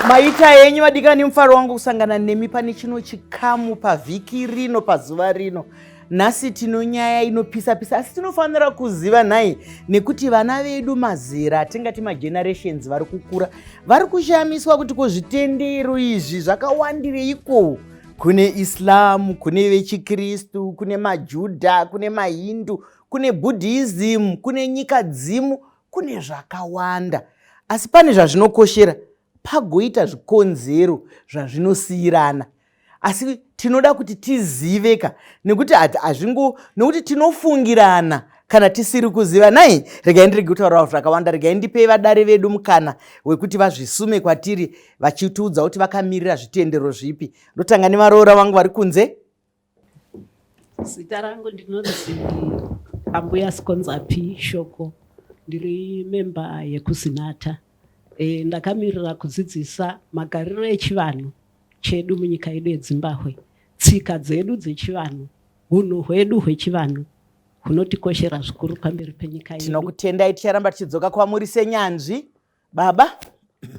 Maita henyu vadikani, mufaro wangu kusangana nemi pane chino chikamu pavhiki rino, pazuva rino. Nhasi tino nyaya inopisa pisa, asi tinofanira kuziva nhai, nekuti vana vedu, mazera atingati magenerations vari kukura, vari kushamiswa kuti ko zvitendero izvi zvakawandireiko? Kune Islam, kune vechiKristu, kune maJudha, kune maHindu, kune Buddhism, kune nyika dzimu, kune zvakawanda, asi pane zvazvinokoshera, pagoita zvikonzero zvazvinosiyirana. Asi tinoda kuti tiziveka, nekuti hazvingo, nekuti tinofungirana kana tisiri kuziva. Nai regai ndirege kutaura zvakawanda, regai ndipei vadare vedu mukana wekuti vazvisume kwatiri, vachitiudza kuti vakamirira zvitendero zvipi. Ndotanga nevaroora vangu vari kunze. Zita rangu ndinonzi Ambuya Sikonzapi Shoko, ndiri memba yekuZinata. Ndakamirira kudzidzisa magariro echivanhu chedu munyika yedu yeZimbabwe, tsika dzedu dzechivanhu, hunhu hwedu hwechivanhu hunotikoshera zvikuru pamberi penyika yedu. Tinokutendai, ticharamba tichidzoka kwamuri senyanzvi. Baba.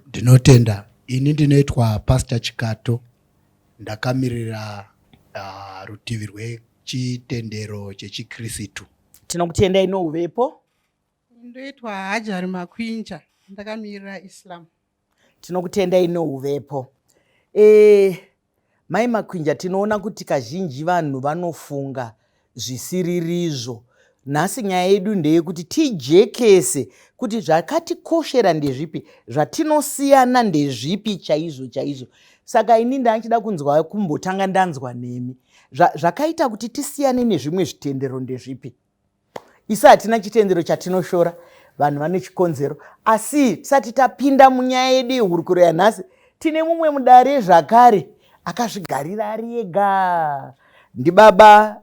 Ndinotenda. Ini ndinoitwa Pastor Chikato, ndakamirira rutivi rwechitendero chechiKrisitu. Tinokutendai nouvepo. Ndoitwa Hajari Makwinja, ndakamirira Islam. Tinokutendai nouvepo. Mai Makwinja, tinoona kuti kazhinji vanhu vanofunga zvisiririzvo. Nhasi nyaya yedu ndeyekuti tijekese kuti zvakatikoshera ndezvipi, zvatinosiyana ndezvipi chaizvo chaizvo. Saka ini ndachida kunzwa, kumbotanga ndanzwa nemi, zvakaita kuti tisiyane nezvimwe zvitendero ndezvipi? Isu hatina chitendero chatinoshora, vanhu vane chikonzero. Asi tisati tapinda munyaya yedu yehurukuro yanhasi, tine mumwe mudare zvakare akazvigarira ari ega, ndibaba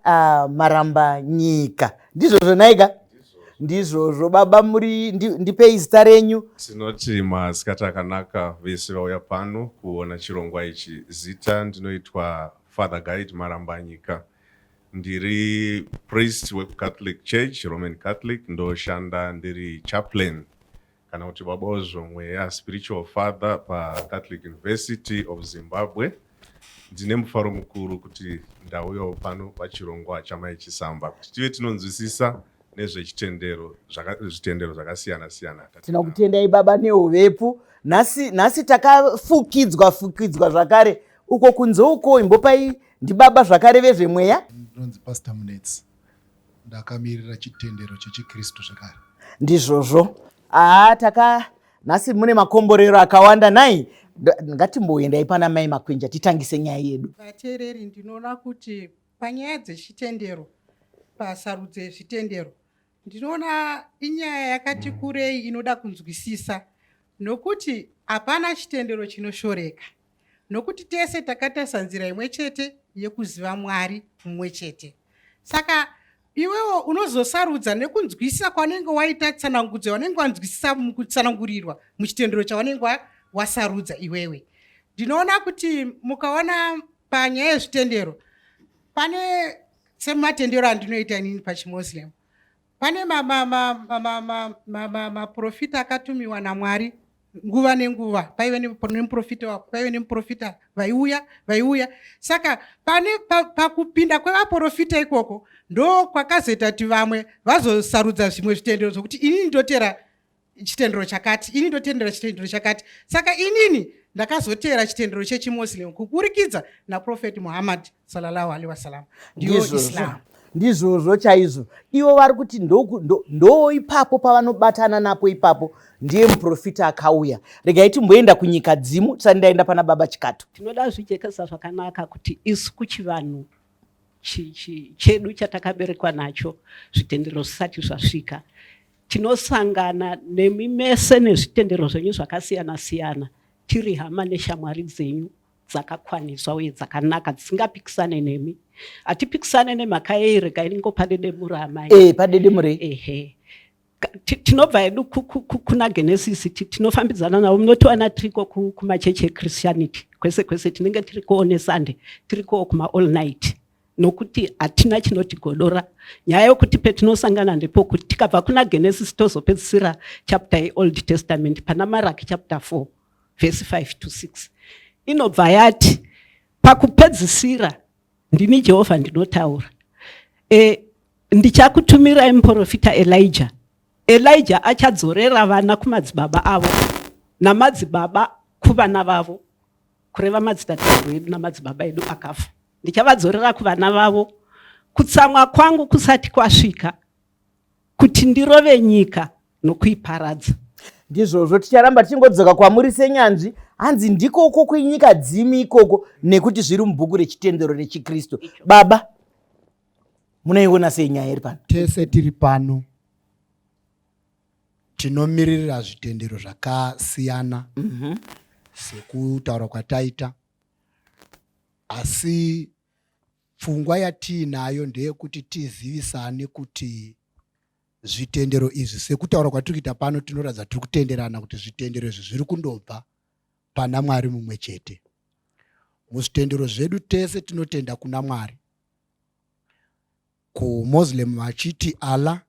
Maramba Nyika. Ndizvozvo naika? Ndizvozvo baba. Muri ndipei zita renyu. Tinoti masikati akanaka vese vauya pano kuona chirongwa ichi. Zita ndinoitwa Father Guide Marambanyika, ndiri priest wekuCatholic Church, Roman Catholic. Ndoshanda ndiri chaplain, kana kuti baba wezvomweya, spiritual father, paCatholic University of Zimbabwe. Ndine mufaro mukuru kuti ndauyawo pano pachirongwa chaMai Chisamba kuti tive tinonzwisisa nezvechitendero, zvitendero zvakasiyana siyana. Tinokutendai baba neuvepo. Nhasi takafukidzwa fukidzwa zvakare uko kunze uko. Imbopai ndibaba zvakare vezvemweya. Ndinonzi Pastor Munetsi, ndakamirira chitendero chechiKristu zvakare. Ndizvozvo. Haa, taka nhasi mune makomborero akawanda nai. Ngatimboendai pana Mai Makwinja titangise nyaya yedu. Vateereri, ndinoona kuti panyaya dzechitendero, pasarudzo yezvitendero, ndinoona inyaya yakati kurei inoda kunzwisisa, nokuti hapana chitendero chinoshoreka, nokuti tese takatarisa nzira imwe chete yekuziva Mwari mumwe chete. Saka iwewo unozosarudza nekunzwisisa kwaunenge waita tsanangudzo yaunenge wanzwisisa mukutsanangurirwa muchitendero chaunenge wasarudza iwewe. Ndinoona kuti mukaona panyaya yezvitendero, pane sematendero andinoita inini pachiMuslim, pane maprofita akatumiwa naMwari nguva nenguva. Paive nemuprofita, paive nemuprofita vaiuya vaiuya. Saka pane pakupinda kwevaprofita ikoko ndo kwakazoita kuti vamwe vazosarudza zvimwe zvitendero, zvokuti inini ndotera chitendero chakati, ini ndotendera chitendero chakati. Saka inini ndakazotera chitendero chechiMuslim kuburikidza naProphet Muhammad sallallahu alaihi wasallam, ndiyo Islam. Ndizvozvo chaizvo. Ivo vari kuti ndo ipapo pavanobatana napo ipapo, ndiye muprofita akauya. Regai timboenda kunyika dzimu tisati ndaenda pana baba Chikato. Tinoda zvijekesa zvakanaka kuti isu kuchivanhu chedu chatakaberekwa nacho, zvitendero zvisati zvasvika, tinosangana nemi mese nezvitendero zvenyu zvakasiyana siyana, tiri hama neshamwari dzenyu dzakakwaniswa uye dzakanaka, dzisingapikisane nemi. Hatipikisane nemhaka yei? Regai ningopadedemura, amai. Padedemurei. Ehe. Tinobva hedu kuna Genesis, tinofambidzana navo. Munotiwana tiriko kumachechi eChristianity kwese kwese, tinenge tirikowo neSunday, tirikowo kuma all night, nokuti hatina chinotigodora. Nyaya yokuti petinosangana ndepokuti tikabva kuna Genesis tozopedzisira chapter yeOld Testament pana Maraki chapter 4. vhesi 5 to 6 inobva yati pakupedzisira ndini Jehovha ndinotaura e, ndichakutumirai muprofita Elijah. Elijah achadzorera vana kumadzibaba avo namadzibaba kuvana vavo, kureva madzitateguru edu namadzibaba edu akafa. Ndichavadzorera kuvana vavo kutsamwa kwangu kusati kwasvika, kuti ndirove nyika nokuiparadza. Ndizvozvo, ticharamba tichingodzoka kwamuri senyanzvi. Hanzi ndikoko kwenyika dzimi ikoko, nekuti zviri mubhuku rechitendero rechiKristu. Baba, munoiona sei nyaya iri pano? Tese tiri pano tinomiririra zvitendero zvakasiyana sekutaura kwataita, asi pfungwa yatiinayo ndeyekuti tizivisane kuti zvitendero izvi, sekutaura kwatiri kuita pano, tinoratidza tiri kutenderana kuti zvitendero izvi zviri kundobva pana Mwari mumwe chete. Muzvitendero zvedu tese tinotenda kuna Mwari. KuMoslem vachiti Allah,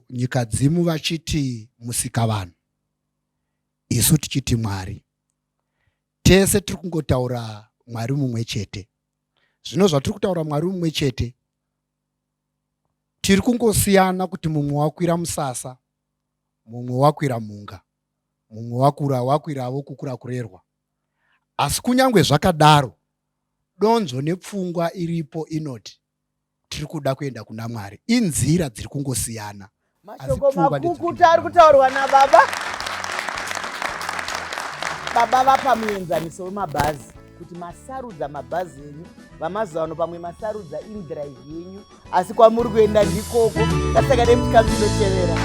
kunyikadzimu vachiti Musikavanhu, isu tichiti Mwari. Tese tiri kungotaura Mwari mumwe chete. Zvino zvatiri kutaura Mwari mumwe chete, tiri kungosiyana kuti mumwe wakwira musasa, mumwe wakwira mhunga, mumwe wakura wakwiravo kukura kurerwa. Asi kunyange zvakadaro, donzvo nepfungwa iripo inoti tiri kuda kuenda kuna Mwari. Inzira dziri kungosiyana. Mashoko makukutu ari kutaurwa nababa. Baba vapa muenzaniso wemabhazi kuti masarudza mabhazi enyu vamazuva ano, pamwe masarudza indrive yenyu, asi kwamuri kuenda ndikoko. Ngatisangane muchikamu chinotevera.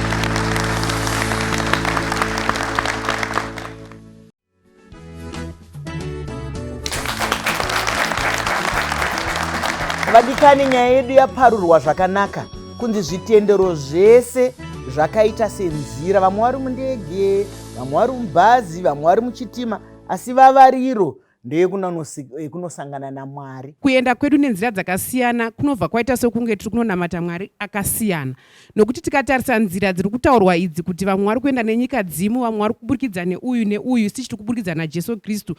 Vadikani, nyaya yedu yaparurwa zvakanaka kunzi zvitendero zvese zvakaita senzira. Vamwe vari mundege, vamwe vari mubhazi, vamwe vari muchitima, asi vavariro ndeyekunosangana naMwari. Kuenda kwedu nenzira dzakasiyana kunobva kwaita sokunge tiri kunonamata Mwari akasiyana, nokuti tikatarisa nzira dziri kutaurwa idzi kuti vamwe vari kuenda nenyika dzimu, vamwe vari kuburikidza neuyu neuyu, isu tichiri kuburikidza naJesu Kristu,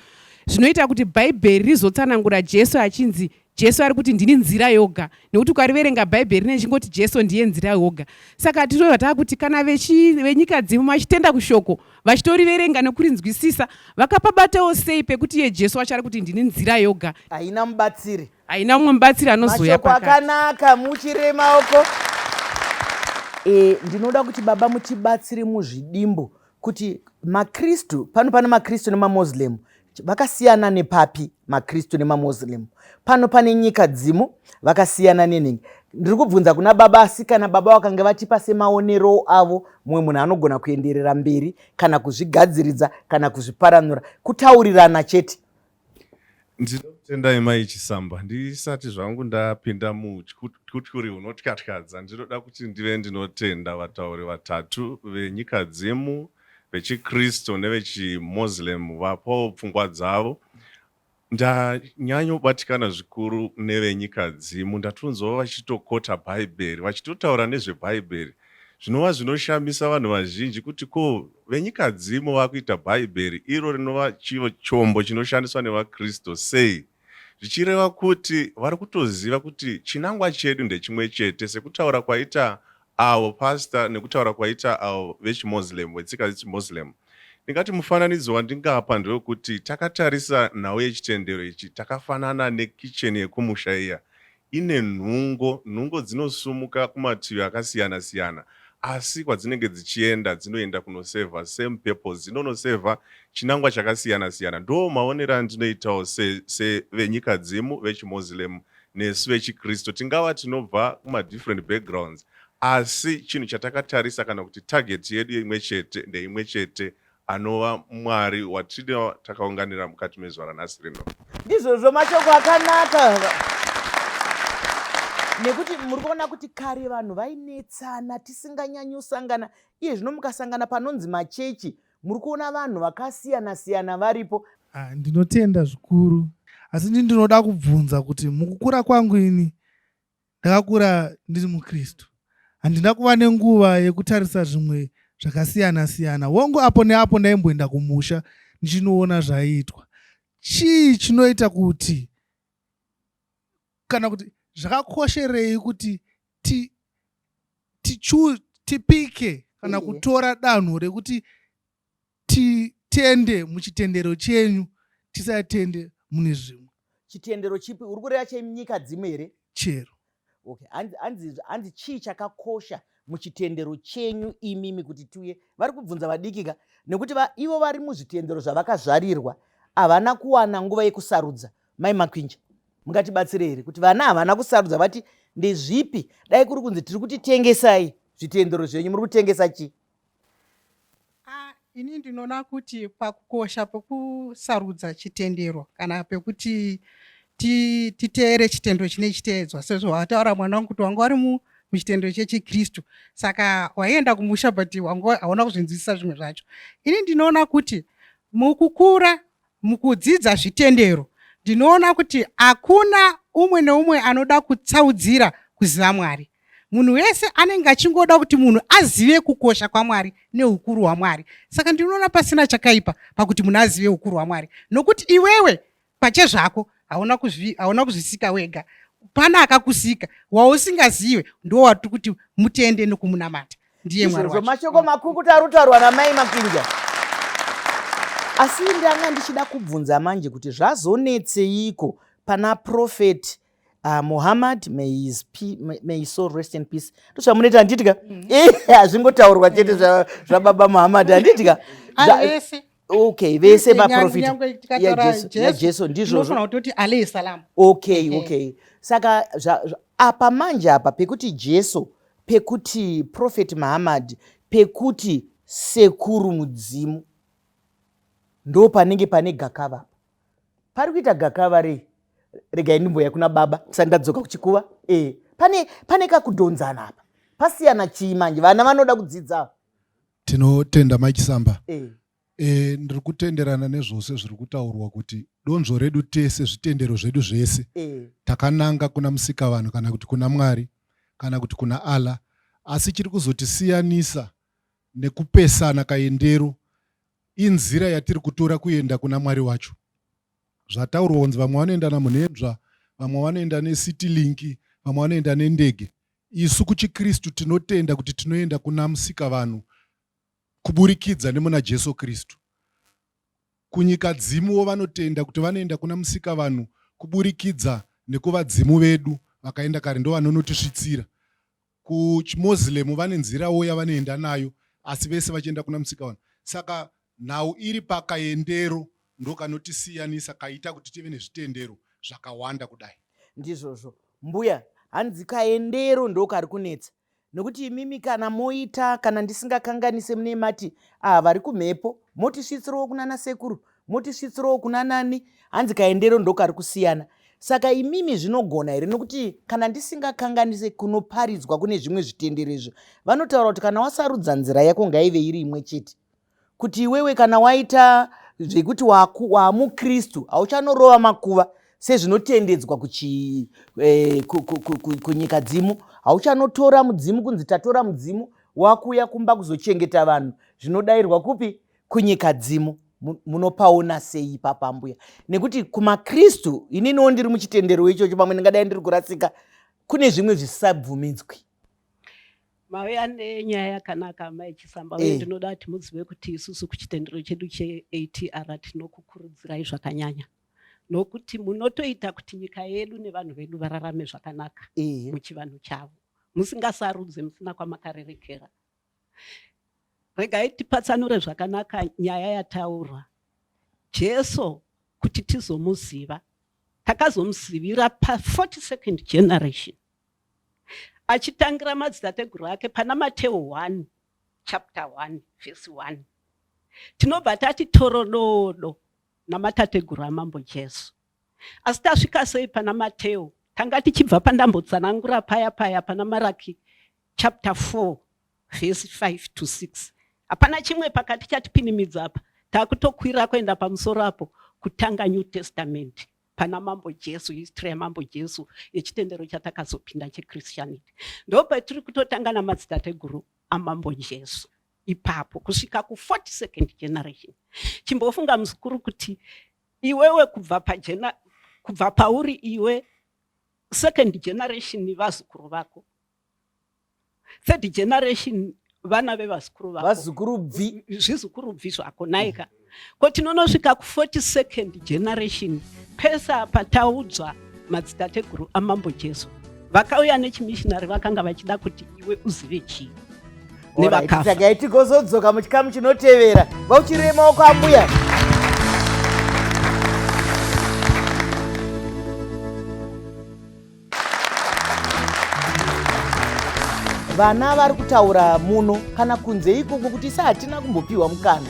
zvinoita kuti Bhaibheri rizotsanangura Jesu achinzi Jesu ari kuti ndini nzira yoga, nekuti ukariverenga Bhaibheri rine chingoti Jesu ndiye nzira yoga. Saka tinobva taakuti kana venyika dzimu vachitenda kushoko, vachitoriverenga nekurinzwisisa, vakapabatawo sei pekuti iye Jesu wacho ari kuti ndini nzira yoga? Haina mubatsiri. Haina mumwe mubatsiri anozouya pakati. Mashoko akanaka, muchire maoko. E, ndinoda kuti baba mutibatsire muzvidimbu kuti maKristu pano, pane maKristu nemaMoslem vakasiyana nepapi? MaKristu nemaMoslem pano pane nyika dzimu vakasiyana nenhingi. Ndiri kubvunza kuna baba, asi kana baba vakange vatipa semaonero avo, mumwe munhu anogona kuenderera mberi kana kuzvigadziridza kana kuzviparanura, kutaurirana chete. Ndinokutendai Mai Chisamba. Ndisati zvangu ndapinda mutyatyuri hunotyatyadza, ndinoda kuti ndive ndinotenda vatauri vatatu venyikadzimu, vechiKristu nevechiMoslem vapawo pfungwa dzavo. Ndanyanyobatikana zvikuru nevenyikadzimu, ndatonzwa vachitokota Bhaibheri, vachitotaura nezveBhaibheri, zvinova zvinoshamisa vanhu vazhinji kuti ko venyikadzimu vakuita Bhaibheri iro rinova chombo chinoshandiswa nevaKristu sei, zvichireva kuti vari kutoziva kuti chinangwa chedu ndechimwe chete sekutaura kwaita avo pastor nekutaura kwaita avo vechiMoslem, vetsika dzechiMoslem. Ndingati mufananidzo wandingapa ndewekuti takatarisa nhau yechitendero ichi takafanana nekicheni yekumusha iya ine nhungo. Nhungo dzinosumuka kumativi akasiyana siyana asi kwadzinenge dzichienda dzinoenda kunosevha same purpose, dzinonosevha chinangwa chakasiyana siyana. Ndoo maonero andinoitawo sevenyikadzimu vechiMoslem nesu vechiKristu. Tingava tinobva kumadifferent backgrounds asi chinhu chatakatarisa kana kuti target yedu imwe chete ndeimwe chete, anova Mwari watino takaunganira mukati mezuva ranhasi rino. Ndizvozvo, mashoko akanaka, nekuti muri kuona kuti kare vanhu vainetsana tisinganyanyosangana. Iye zvino mukasangana panonzi machechi, muri kuona vanhu vakasiyana siyana varipo. Ah, ndinotenda zvikuru, asi ndi ndinoda kubvunza kuti mukukura kwangu ini ndakakura ndiri muKristu, handina kuva nenguva yekutarisa zvimwe. zvakasiyana siyana. Hongu apo neapo ndaimboenda kumusha ndichinoona zvaiitwa. Chii chinoita kuti kana kuti zvakakosherei kuti ti, tichu, tipike kana kutora danho rekuti titende muchitendero chenyu tisatende mune zvimwe? Chitendero chipi? Uri kureva chenyika dzimwe here? Chero. Okay. Hanzi, hanzi, hanzi chii chakakosha muchitendero chenyu imimi kuti tiuye? Vari kubvunza vadiki ka, nekuti va, ivo vari muzvitendero zvavakazvarirwa havana kuwana nguva yekusarudza. Mai Makwinja, mungatibatsire here kuti vana havana kusarudza vati ndezvipi? Dai kuri kunzi tiri kuti tengesai zvitendero zvenyu, muri kutengesa chii? Ah, ini ndinoona kuti pakukosha pokusarudza chitendero kana pekuti titeere chitendero chine chiteedzwa sezvo wataura mwana wangu kuti wanga wari muchitendero chechikristu saka waienda kumusha but wanga hauna kuzvinzwisisa zvimwe zvacho. Ini ndinoona kuti mukukura Mukudzidza zvitendero, ndinoona kuti hakuna umwe neumwe anoda kutsaudzira kuziva Mwari. Munhu wese anenge achingoda kuti munhu azive kukosha kwaMwari neukuru hwaMwari. Saka ndinoona pasina chakaipa pakuti munhu azive ukuru hwaMwari, nokuti iwewe pachezvako hauna kuzvi, hauna kuzvisika wega. Pana akakusika wausingazive, ndiwo watiri kuti mutende nokumunamata. Ndiye Mwari wacho. Mashoko makukutu ari kutaurwa namai Makwinja. Asi ndanga ndichida kubvunza manje kuti zvazonetseiko pana prophet Muhammad, may his, may his soul rest in peace. Ndozvamunoita handiti ka? Eh, hazvingotaurwa chete zvababa Muhammad handiti ka? Vese. Okay, vese vaprofita yaJesu ndizvozvo. Kutoti alayhi salam. Okay, okay. Saka apa manje apa pekuti Jesu, pekuti Prophet Muhammad, pekuti sekuru mudzimu, ndo panenge pane gakava apa. Pari kuita gakava rei? Regai ndimboya kuna baba tisati ndadzoka kuchikuva. Eh, pane kakudhonzana apa. Pasiyana chii manje? Vana vanoda kudzidza. Tinotenda Mai Chisamba. Eh. E, ndiri kutenderana nezvose zviri kutaurwa kuti donzvo redu tese, zvitendero zvedu zvese e, takananga kuna Musikavanhu kana kuti kuna Mwari kana kuti kuna Allah, asi chiri kuzotisiyanisa nekupesana kaendero inzira yatiri kutora kuenda kuna Mwari wacho. Zvataurwa kunzi vamwe vanoenda namunhenzva, vamwe vanoenda necity link, vamwe vanoenda nendege. Isu kuchiKristu tinotenda kuti tinoenda kuna Musikavanhu kuburikidza nemuna Jesu Kristu. Kunyikadzimuwo vanotenda kuti vanoenda kuna Musikavanhu kuburikidza nekuvadzimu vedu vakaenda kare ndovanonotisvitsira. KuchiMoslem vane nzirawo yavanoenda nayo asi vese vachienda kuna Musikavanhu. Saka nhau iri pakaendero ndokanotisiyanisa kaita kuti tive nezvitendero zvakawanda kudai. Ndizvozvo mbuya, hanzi kaendero ndokari kunetsa nokuti imimi kana moita kana ndisingakanganise mune mati ah, vari kumhepo motisvitsirowo kunana sekuru motisvitsirowo kuna nani, hanzi kaendero ndokari kusiyana. Saka imimi zvinogona here nokuti kana ndisingakanganise kunoparidzwa kune zvimwe zvitendero izvo vanotaura kuti kana wasarudza nzira yako ngaive iri imwe chete, kuti iwewe kana waita zvekuti waamukristu hauchanorova makuva sezvinotendedzwa eh, kunyika dzimu, hauchanotora mudzimu kunzi tatora mudzimu wakuuya kumba kuzochengeta vanhu, zvinodairwa kupi? Kunyika dzimu. Munopaona sei ipapa mbuya? Nekuti kumakristu, ininiwo ndiri muchitendero ichocho, pamwe ndingadai ndiri kurasika, kune zvimwe zvisisabvumidzwi. Mauya nenyaya yakanaka amai Chisamba, uye ndinoda kuti muzive kuti isusu kuchitendero chedu cheATR tinokukurudzirai zvakanyanya, nokuti munotoita kuti nyika yedu nevanhu vedu vararame zvakanaka muchivanhu chavo, musingasarudze, musina kwamakarerekera. Regai tipatsanure zvakanaka nyaya yataurwa. Jesu kuti tizomuziva, takazomuzivira pa 42nd generation achitangira madzitateguru ake pana Mateo 1 chapter 1 verse 1. Tinobva tati torododo namatateguru amambo Jesu. Asi tasvika sei pana Mateo? Tanga tichibva pandambotsanangura paya paya pana Maraki chapter 4 verse 5 to 6. Hapana chimwe pakati chatipinimidza apa, takutokwira kuenda pamusoro apo kutanga New Testament pana Mambo Jesu, history yaMambo Jesu yechitendero chatakazopinda cheChristianity. Ndopatiri kutotanga namadzitateguru aMambo Jesu. ipapo kusvika ku42nd generation. Chimbofunga muzukuru kuti iwewe kubva pajena kubva pauri iwe second generation vazukuru vako, third generation vana vevazukuru vako, vazukuru bvi, zvizukuru bvi zvako naika. Ko tinonosvika ku42nd generation pese apa taudzwa madzitateguru amambo Jesu vakauya nechimissionary, vakanga vachida kuti iwe uzive chii nevakafa. Saka tigozodzoka muchikamu chinotevera. Vauchirire maoko ambuya. Vana vari kutaura muno kana kunze ikoko kuti isu hatina kumbopiwa mukana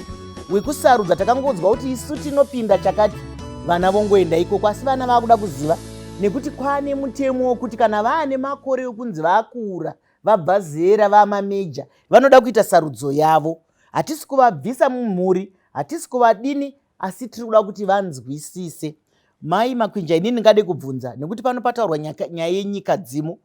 wekusarudza, takangonzwa kuti isu tinopinda chakati, vana vongoenda ikoko. Asi vana vakuda kuziva nekuti kwane mutemo wokuti kana vaane makore ekunzi vakura, vabva zera, vamameja, vanoda kuita sarudzo yavo. Hatisi kuvabvisa mumhuri, hatisi kuvadini, asi tiri kuda kuti vanzwisise. Mai Makwinja, inini ndingade kubvunza nekuti pano pataurwa nyaya yenyika dzimu.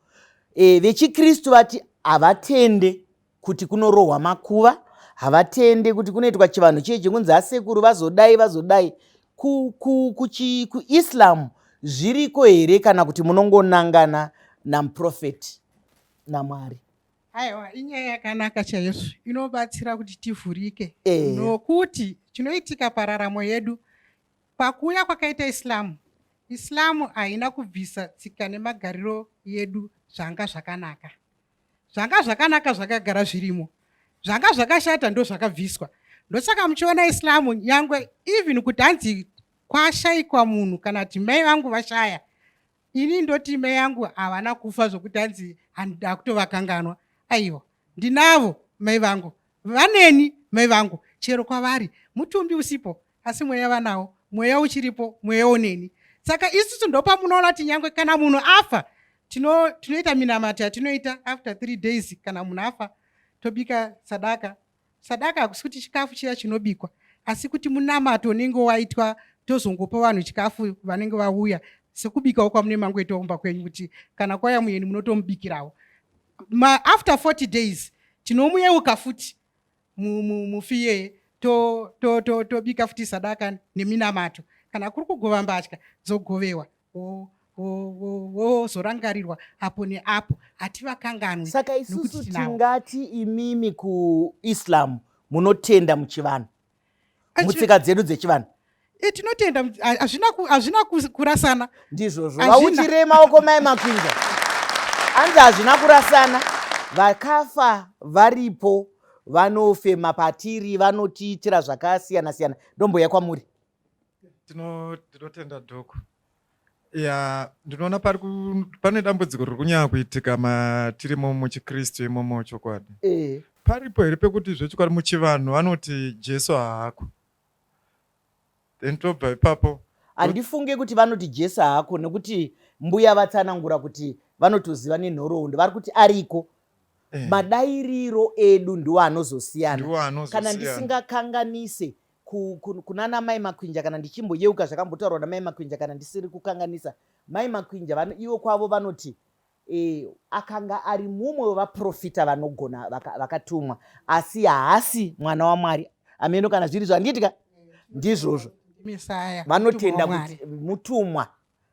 VechiKristu vati havatende kuti kunorohwa makuva, havatende kuti kunoitwa chivanhu chiye chekunzi asekuru vazodai vazodai. KuIslam zviriko here, kana kuti munongonangana namuprofeti naMwari? Aiwa, inyaya yakanaka chaizvo, inobatsira kuti tivhurike nokuti chinoitika pararamo yedu pakuuya kwakaita Islamu, Islamu haina kubvisa tsika nemagariro yedu zvanga zvakanaka. Zvanga zvakanaka zvakagara zvirimo, zvanga zvakashata ndo zvakabviswa. Ndosaka muchiona Islamu nyangwe even kuti hanzi kwashaikwa munhu kana kuti mai vangu vashaya, ini ndoti mai yangu havana kufa zvokuti hanzi handida kutovakanganwa. Aiwa, ndinavo mai vangu, vaneni mai vangu chero kwavari, mutumbi usipo asi mweya vanawo, mweya uchiripo, mweya uneni. Saka isusu ndopamunoona kuti nyangwe kana munhu afa tinoita minamato yatinoita after 3 days. Kana munhu afa tobika sadaka. Sadaka hakusi kuti chikafu chiya chinobikwa, asi kuti munamato unenge waitwa, tozongopa vanhu chikafu vanenge vauya, sekubikawo kwamune mangoitawo kumba kwenyu, kuti kana kwauya muyeni munotomubikirawo. After 40 days tinomuyeuka futi mufi iyeye, tobika futi sadaka neminamato. Kana kuri kugova mbatya dzogovewa, wozorangarirwa apo neapo, hativakanganwi. Saka isusu tingati imimi kuIslam munotenda muchivanhu, mutsika dzedu dzechivanhu? Tinotenda, hazvina kurasana. Ndizvozvo. Vauchirei maoko mai Makwinja. Anzi hazvina kurasana, vakafa varipo, vanofema patiri, vanotiitira zvakasiyana siyana. Ndomboya kwamuri. Tinotenda dhoko. Ya, ndinoona pane dambudziko riri kunyanya kuitika matirimo muchiKristu imomo chokwadi. Paripo here pekuti zvechokwadi muchivanhu vanoti Jesu haako? Then tobva ipapo. Handifunge kuti vanoti Jesu haako, nekuti mbuya vatsanangura kuti vanotoziva nenhoroondo, vari kuti ariko. Madairiro edu ndiwo anozosiyana. Kana ndisingakanganise kunana mai Makwinja, kana ndichimboyeuka zvakambotaurwa namai Makwinja, kana ndisiri kukanganisa, mai Makwinja ivo kwavo vanoti akanga ari mumwe wevaprofita vanogona vakatumwa, asi haasi mwana waMwari. Ameno kana zviri zvandiitika ndizvozvo. Vanotenda kuti mutumwa,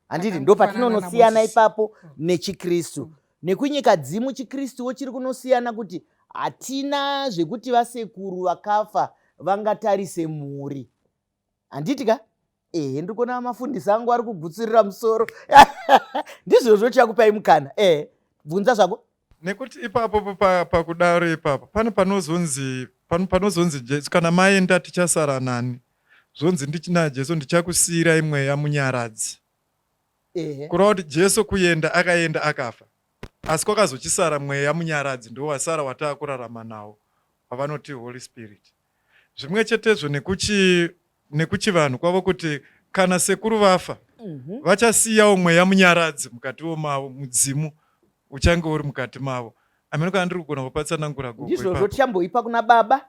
handiti? Ndo patinonosiyana ipapo nechiKristu. Nekunyika dzimu chiKristuwo chiri kunosiyana kuti hatina zvekuti vasekuru vakafa vangatarise mhuri, handiti ka? Ehe, ndiri kuona mafundisi angu ari kugutsurira musoro. Ndizvozvo, chakupai mukana. Ehe, bvunza zvako. Nekuti ipapo pakudaro ipapo pane panozonzi panozonzi Jesu kana maenda tichasara nani, zvonzi ndichina Jesu ndichakusiyirai mweya munyaradzi. Kureva kuti Jesu kuenda akaenda akafa, asi kwakazochisara mweya munyaradzi, ndo wasara wataakurarama nawo wavanoti Holy Spirit. Zvimwe chetezvo nekuchivanhu kwavo kuti kana sekuru vafa vachasiyawo mweya munyaradzi mukatiwo mavo, mudzimu uchange uri mukati mavo. Amene kana ndiri kugona kupatsanangura gogo. Ndizvozvo, tichamboipa kuna baba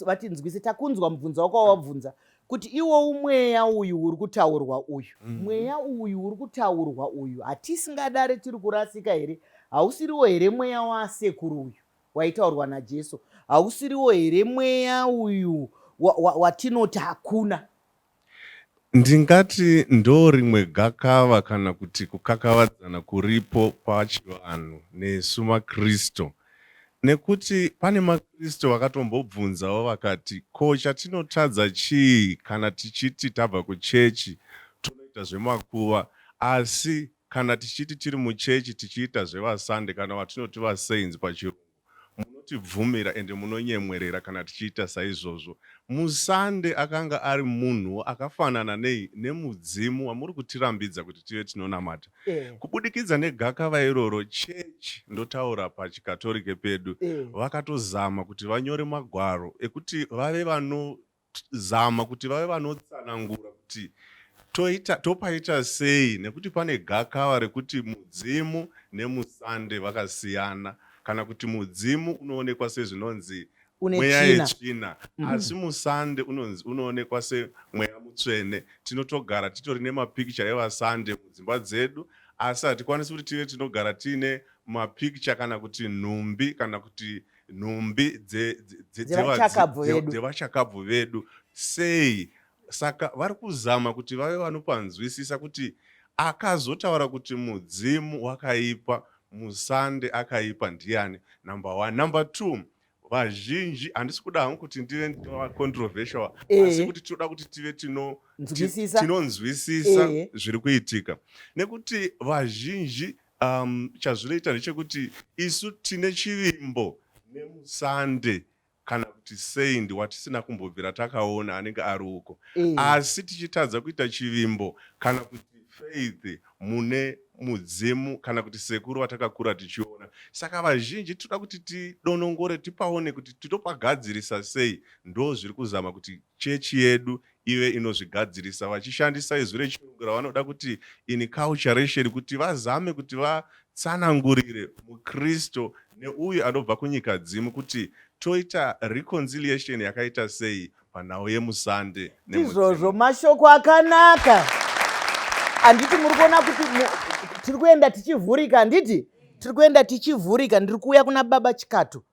vatinzwise. Takunzwa mubvunzo wako wawabvunza kuti iwowu mweya uyu uri kutaurwa uyu, mweya uyu uri kutaurwa uyu, hatisingadare tiri kurasika here? Hausiriwo here mweya wasekuru uyu? waitaurwa naJesu hausiriwo here mweya uyu watinoti wa, wa hakuna? Ndingati ndorimwe gakava kana kuti kukakavadzana kuripo pachivanhu nesu maKristu. Nekuti pane maKristu vakatombobvunzawo vakati ko chatinotadza chii kana tichiti tabva kuchechi tonoita zvemakuva asi kana tichiti tiri muchechi tichiita zvevasande kana vatinoti vasaints pachirungu munotibvumira ende munonyemwerera kana tichiita saizvozvo. Musande akanga ari munhuwo akafanana nei nemudzimu wamuri kutirambidza kuti tive tinonamata. Eh. Kubudikidza negakava iroro chechi ndotaura pachikatorike pedu eh. vakatozama kuti vanyore magwaro ekuti vave vano zama kuti vave vanotsanangura kuti toita topaita sei nekuti pane gakava rekuti mudzimu nemusande vakasiyana kana kuti mudzimu unoonekwa sezvinonzi mweya yetsvina mm. asi musande unonzi unoonekwa semweya mutsvene tinotogara titori nemapikicha evasande mudzimba dzedu asi hatikwanisi kuti tive tinogara tiine mapikicha kana kuti nhumbi kana kuti nhumbi dzevachakabvu vedu sei saka vari kuzama kuti vave vanopanzwisisa kuti akazotaura kuti mudzimu wakaipa musande akaipa ndiani number one number two vazhinji handisi kuda hangu kuti ndive controversial eh. asi kuti tinoda kuti tive tinonzwisisa eh. zviri kuitika nekuti vazhinji Um, chazvinoita ndechekuti isu tine chivimbo nemusande kana kuti saint watisina kumbobvira takaona anenge ari uko mm. asi tichitadza kuita chivimbo kana kuti faith mune mudzimu kana kuti sekuru vatakakura tichiona saka vazhinji tinoda kuti tidonongore tipaone kuti tinopagadzirisa sei ndo zviri kuzama kuti chechi yedu ive inozvigadzirisa vachishandisa izwi rechirungu ravanoda kuti inculturation kuti vazame kuti vatsanangurire mukristu neuyu anobva kunyika dzimu kuti toita reconciliation yakaita sei panhau yemusande ndizvozvo mashoko akanaka handiti muri kuona kuti tiri kuenda tichivhurika handiti tiri kuenda tichivhurika ndiri kuuya kuna baba chikato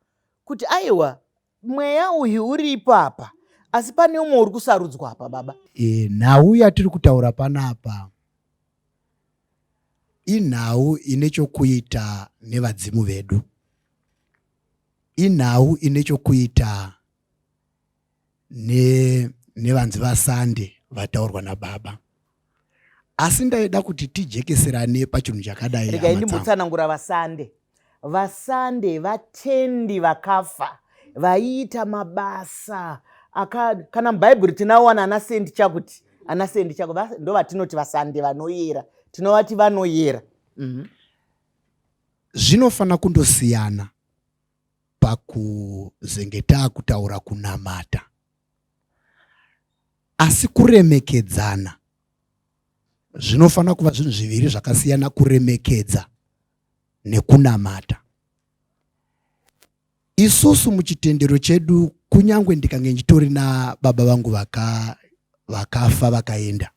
kuti aiwa Mweya uyu uripo apa asi pane umwe uri kusarudzwa apa baba. E, nhau yatiri kutaura panapa inhau ine chokuita nevadzimu vedu, inhau ine chokuita ne nevanzi vasande vataurwa nababa asi ndaida kuti tijekeserane pachinhu chakadai. Regai ndimbotsanangura vasande. Vasande vatendi vakafa vaiita mabasa aka kana mubhaibheri tinawana ana sendi chakuti ana sendi chakuti ndovatinoti vasande vanoyera tinovati vanoyera mm -hmm. Zvinofanira kundosiyana pakuzenge taakutaura kunamata asi kuremekedzana zvinofanira kuva zvinhu zviviri zvakasiyana kuremekedza nekunamata isusu muchitendero chedu kunyange ndikange nditori nababa vangu vakafa vaka vakaenda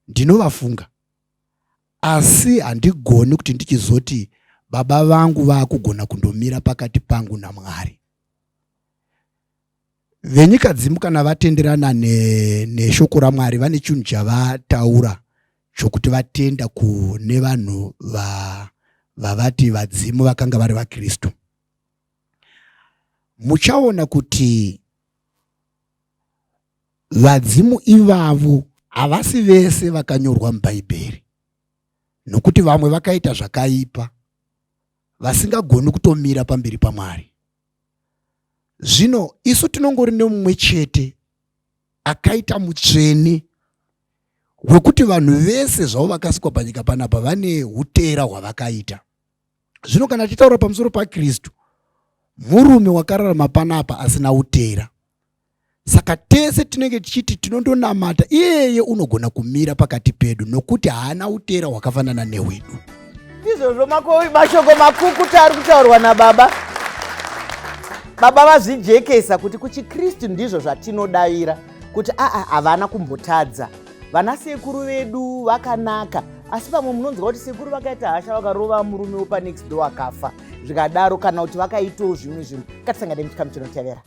ndinovafunga asi handigoni kuti ndichizoti baba vangu vaakugona kundomira pakati pangu namwari venyika dzimu kana vatenderana neshoko ne ramwari vane chinhu chavataura chokuti vatenda kune vanhu vavati vadzimu vakanga vari vakristu muchaona kuti Vadzimu ivavo havasi vese vakanyorwa muBhaibheri, nokuti vamwe vakaita zvakaipa vasingagoni kutomira pamberi paMwari. Zvino isu tinongori nemumwe chete akaita mutsvene wekuti vanhu vese zvavo vakasikwa panyika panapa vane utera hwavakaita. Zvino kana tichitaura pamusoro paKristu, murume wakararama panapa asina utera saka tese tinenge tichiti tinondonamata iyeye unogona kumira pakati pedu nokuti haana utera hwakafanana nehwedu ndizvozvo mashoko makukuta ari kutaurwa nababa baba vazvijekesa kuti kuchikristu ndizvo zvatinodavira kuti aa havana kumbotadza vanasekuru vedu vakanaka Asi pamwe munonzwa kuti sekuru vakaita hasha vakarova murume wepanext door akafa, zvikadaro, kana kuti vakaitawo zvimwe zvinhu. Ngatisangane muchikamu chinotevera.